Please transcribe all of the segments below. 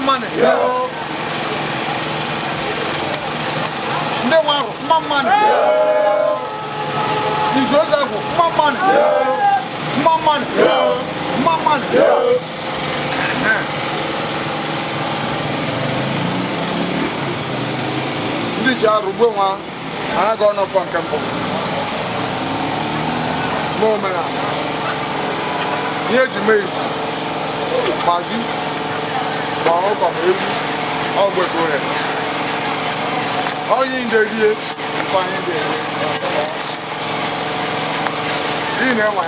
Mmanụ ndị nwe arụ, mma mmanụ. Izu ozi agwụ, mma mmanụ, mma mmanụ, mma mmanụ. Ndị ji arụ gbuo nwa anyị agọọ n'ọfọ nke mbụ ma omenala ihe eji mee izu ma ji ma ọkụkọ ma ewu ọgbọ ego ya onye ndị rie nke anyị dị eri ị na-enwe.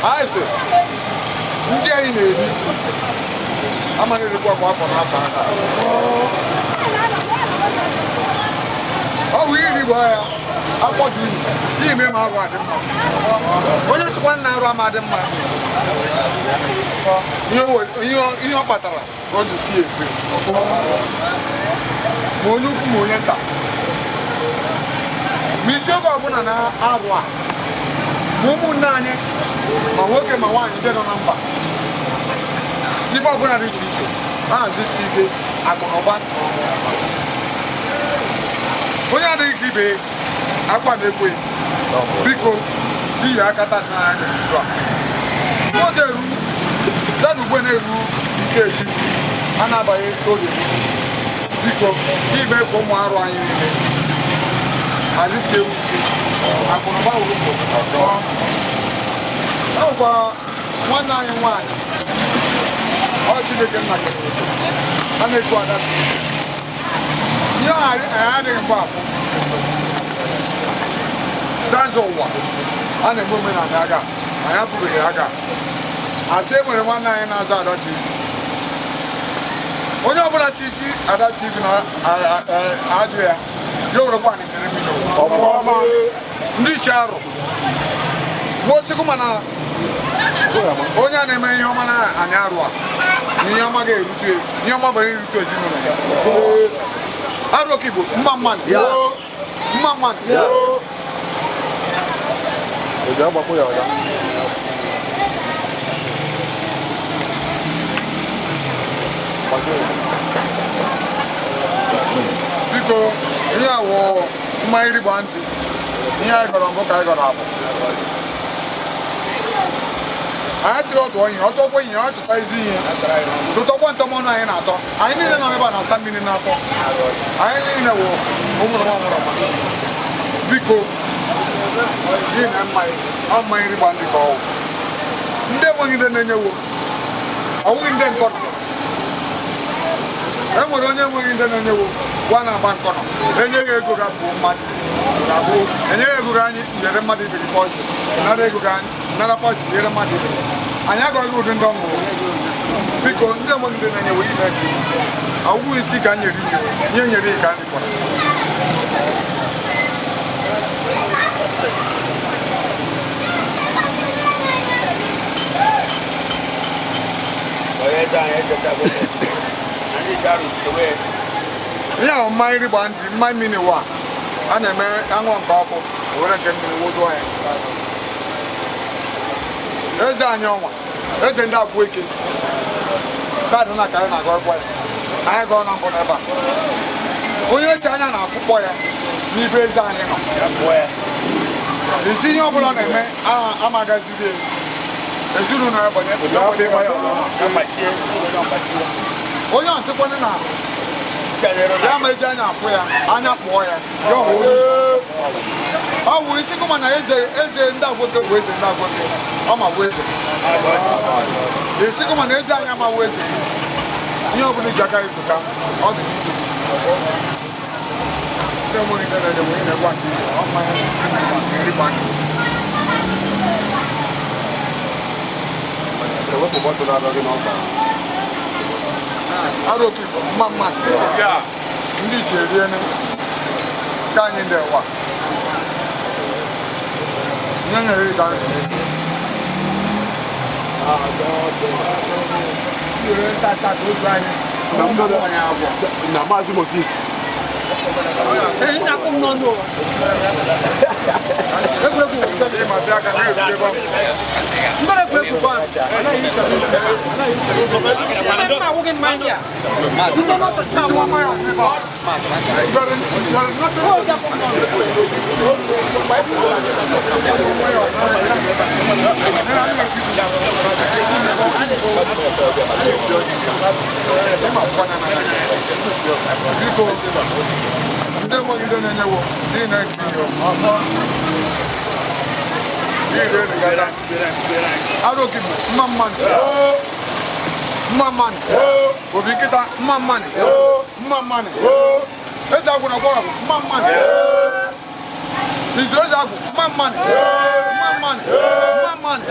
Anyị sị ndị anyị na-eri amaghị erikwa kwa afọ n'afọ aka ọ bụ iri gba ya afọ dị unyi ime ma arụ adị mma. Onye sịkwa na arụ ama adị mma, ihe ọ kpatara ka o ji si efe ma onye ukwu ma onye nta ma isiokwu ọbụla na arụ a ma ụmụnne anyị ma nwoke ma nwaanyị ndị nọ na mba ibe ọbụla dị iche iche na-hazi isi ike akụ na ụba onye adịghị ka ibe akwa na-ekwe biko iyi aka taa na anya n'izu a oge eru zana ugbe na-eru ike echi a na-abanye oge biko ibe ka ụmụ arụ anyị niile hazisie ewu ike akụ na ụba wuru mbọ. Ọ bụkwa nwanne anyị nwaanyị ọ Chineke nna kere a na-ekwu ada ihe anyị adịghị mgbe afọ zanza ụwa a na-eme omenala aga anyị afụbeghị aga asị e nwere nwanne anyị na-aza Ada TV. Onye ọbụla si isi Ada TV na ajụ ya ya werekwa anyị chere mmiri ndị iche arụ gbuo mana onye a na-eme ihe ọma na anyị arụ a na ihe ọma ga-erute ihe ọma bara erute ezinụlọ ya. Arụ oke Igbo mma mmanụ mma mmanụ. Biko ihe a wụ mmanya rigba ntị ihe anyị gọrọ mbụ ka anyị gọrọ abụ anyị sịghị ọtụọ ihe ọtọkwa ihe ọ tụta ezi ihe tụtọkwa ntọmọnụ anyị na-atọ anyị niile nọ ebe a na-asa mmiri n'afọ anyị niile wụ ụmụrụma ụmụrụma biko gị na mmanya ọ mmanya rigba ndị ka ọwụ ndị enweghị ndị na-enyewo ọwụghị ndị nkọnọ e nwere onye enweghị ndị na-enyewo gwa na-agba nkọnọ enyeghị ego ga bụ mmadụ ga-abụ enyeghị ego ga anyị nyere mmadụ ibe gị pọzi nara ego ga anyị nara pọzi nyere mmadụ ibe anyị agọghị ụdị ndị ọṅụ biko ndị enweghị ndị na-enyewo ime gị ọgwụgwụ isi ka nyere ihe ihe nyere ihe ka anyị kwara. Ihe ahụ mmanya rigba ndị mmanya mmiri wa a na-eme aṅụ nke ọkụ were nke mmiri wụdụọ ya. Eze anyị ọnwa eze ndị abụọ eke taadị na ka anyị na-agọ ịkpọ ya anyị gọọ na mbụ n'ebe a onye eche anya na-afụkpọ ya n'ibe eze anyị nọ isi ihe ọbụla ọ na-eme amagaziri ezinụlọ ya banye onye ọsịkwanụ na ya ma eji anya afụ ya anya kpụọ ya ya ọ ọ wụ isi kụma na eze eze ndị agwoke bụ eze ndị agwoke ọ ma bụ eze isi kụma na eze anyị amawo eze ihe ọbụla iji aka ịpụta ọ dị n'isi ndị enweghị ndị na-enye onye na-egwa nke ọ mmanya nri gba arụ oke Igbo mma mma ndị iche eriene ka anyị ndị wa nye nyere ịga Na Maazị Moses. Ee, na-akpọ m n'ọnụ o. Egwuregwu. Ịma bịa ka na-ebute ebe Mbara egwuregwu kwa. Ebe mma awụghị mma ndị a. Ndị n'ọfịs na-awụ. Nwa ya ọfụma. There is nothing. Ọ ga-akpọ m n'ọnụ. Biko, ndị enweghị ndị na-enyewo, ndị na-eke ihe. Aroki bụ mma mmanụ. Mma mmanụ. Obi nkịta mma mmanụ. Mma mmanụ. Eze agwụ na gwara bụ mma mmanụ. Izu eze agwụ mma mmanụ. Mma mmanụ. Mma mmanụ.